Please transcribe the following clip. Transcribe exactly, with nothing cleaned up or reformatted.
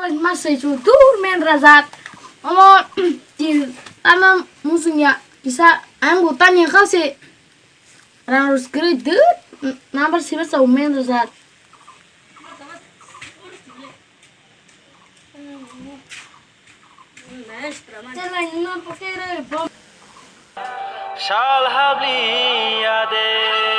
Ma sei chu dur men rajat. Omo ti tana musung ya kisa ang bu tani kau se rang rus kri dur number siba sa men rajat. Sal habli ya de.